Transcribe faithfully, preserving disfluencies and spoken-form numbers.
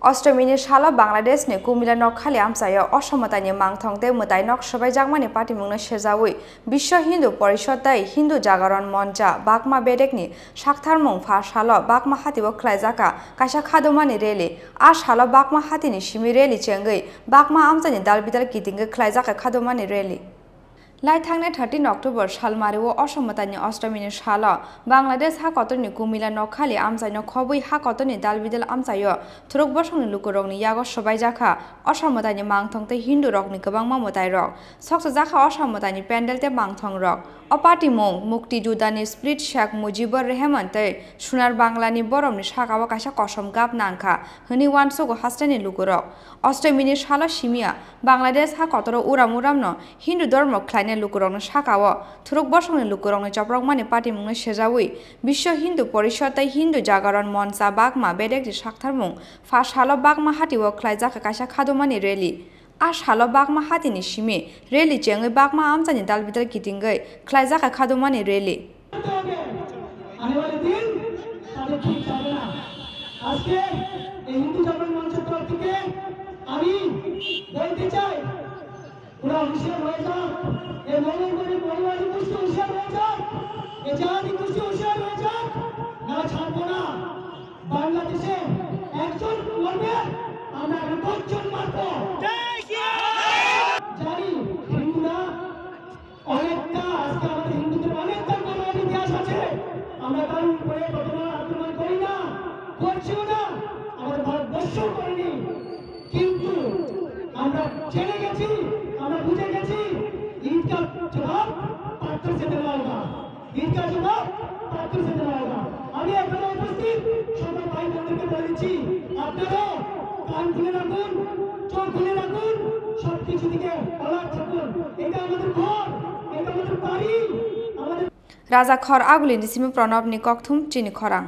Ostomini salo Bangladeshni Kumila Nokhali amchaio Osom mwtaini mangthong tei mwtai nok swbaijakmani patimungno sejaui Biswa Hindu Porishod tei Hindu Jagaron Moncha bakma bedekni saktharmung pha salo bakma hatio khlaijakha kaisa khadomani rally. A salo bakma hatini simi rally chengwi bakma amchaini dalbidal kitingwi khlaijakha khadomani rally. Lai thangnai thirteen October salmario Osom mwtaini Ostomini salo Bangladesh ha kotorni Kumila Nokhali amchaino khobwi ha kotorni dalbidal amchaio thuruk bosongni lukurokni yago swbaijakha Osom mwtaini mangthong tei Hindu rokni kwbangma mwtairok. Soksojakha Osom mwtaini pandal tei mangthongrok. O patimung Mukti Judani Spirit Sheikh Mujibur Rehman tei Sunar Banglani boromni sakao kaisa kosom gap nangkha hwnwi uansugo hasteni lukurok. Ostomini salo simia Bangladesh ha kotoro uram uramno Hindu dormo khlainai lukurokni sakao thuruk bosongni lukurokni choprokmani patimungno sejaui Biswa Hindu Porishod tei Hindu Jagaron Moncha bakma bedekni saktharmung pha salo bakma hatio khlaijakha kaisa khadomani rally. A salo bakma hatini simi rally chengwi bakma amchaini dalbidal kitingwi khlaijakha khadomani rally. আনে ওয়ালে দিন তাদের ঠিক যাবে না। আজকে এই হিন্দু জাগরণ মঞ্চের তরফ থেকে আমি বলতে চাই, ওরা হুঁশিয়ার হয়ে যাক, এই মৌলভী মৌলবাদী গোষ্ঠী হুঁশিয়ার হয়ে যাক, এই জাতি গোষ্ঠী হুঁশিয়ার হয়ে যাক, না ছাড়বো না। বাংলাদেশে একজন মরবে, আমরা এখানে দশজন মারবো। জানি হিন্দুরা অনেকটা, আজকে আমাদের হিন্দুদের অনেকটা গৌরবের ইতিহাস আছে। আমরা কারোর উপরে কখনো আক্রমণ করি না, করছিও না, আমাদের ভারতবর্ষও করেনি। কিন্তু আমরা জেনে গেছি, আমরা বুঝে গেছি, ঈদ কা জবাব পাত্থর সে দেনা হোগা। ঈদ কা জবাব পাত্থর সে দেনা হোগা। আমি এখানে উপস্থিত সকল ভাই বোনদেরকে বলেছি, আপনারাও কান খুলে রাখুন, চোখ খুলে রাখুন, সবকিছু দিকে alert থাকুন। এটা আমাদের ঘর, এটা আমাদের বাড়ি, আমাদের Raja Khor Aguli ni simi Pranab ni kokthum chini khorang.